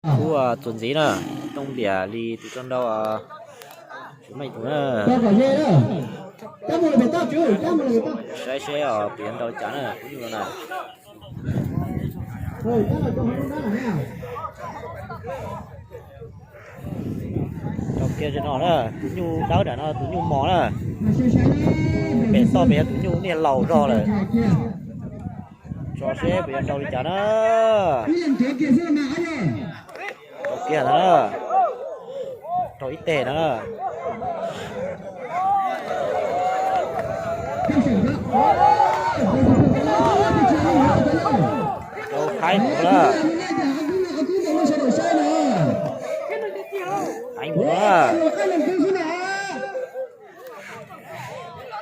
Kuj txuas ntxiv na, Tooj Liam li tus tso nrau Tsuv Meej tus na. Saib seb puas yuav nrau li cas na, tus nyuj no na. Rau kiag no na, tus nyuj dawb nram no tus nyuj mos na. Pem toj pem yog tus nyuj niag laus zog lawm. Tso seb puas yuav nrau li cas na. Rau kiag no na. Rau ib teg no na. Rau Thaib mus na. Thaib mus na.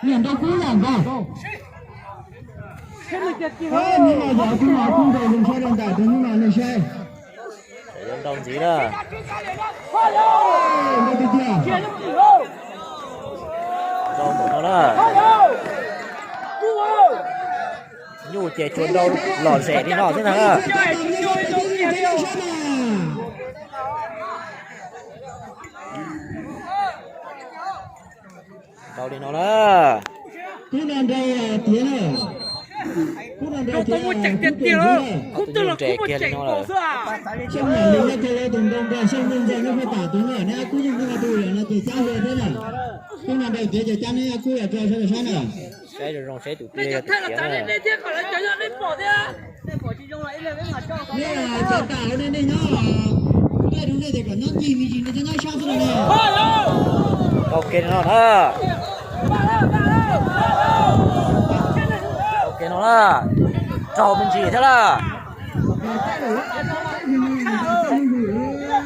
Niam nrau kub yam nkaus. Hnub no yog hnub no kuj nrau zoo sab rau ntawm tus hnub no nej saib. Yuav nrau ntxiv na. Nrau tiag tiag. Nrau mus no na. Nyuj ces tsuas nrau lom zem li no xwb ntag na. Nrau li no na. Kub no nrau tiav na. Kub no nrau tiav, kub tus ntxiv na. Tus nyuj nres kiag li no lawm. Sab nyam li no ces tus nrau nrau xyoo nrau nrau nyob pem tom tus no, neb ob kub yeej kub no tus no ces cab hlo thiab na. Kub no nrau tiav ces cab neb ob kub los rau sawv daws saib na. Saib zoo zoo seb tus twg yog tus tiav na. Nej cov tas hauv nej, nej nyob, nej rau nej ces kom nyob ncig me ntsis, nej cov nyob sab xwb no ne. Nrau kiag no na. Nrau kiag no na. Raug me ntsis thiab na.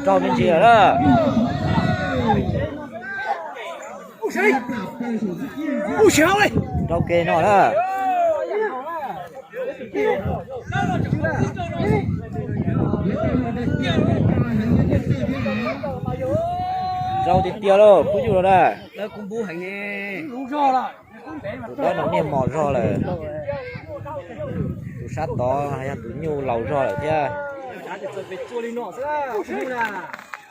Raug me ntsis lawm na. Nrau kiag no na. Nrau tiag tiag lauj, kub nyuj no na. Tus dawb no niag mos zog lawm. Tus sab tod yog tus nyuj laus zog lawm thiab.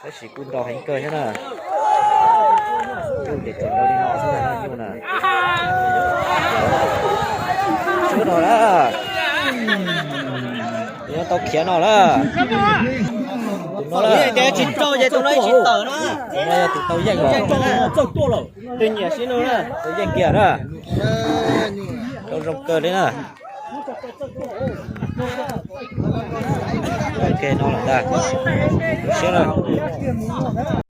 Tab sis kuj nrau heev kawg thiab na. Nyuj ces tsuas nrau li no xwb ntag na, nyuj na. Sawv daws na, tus no tau khiav no lawm. Tus no lawm. Tus no yog tus tau yeej os. Tau yeej kiag na. Tau zoo kawg li na. Ok no lawm ntag. Siab na.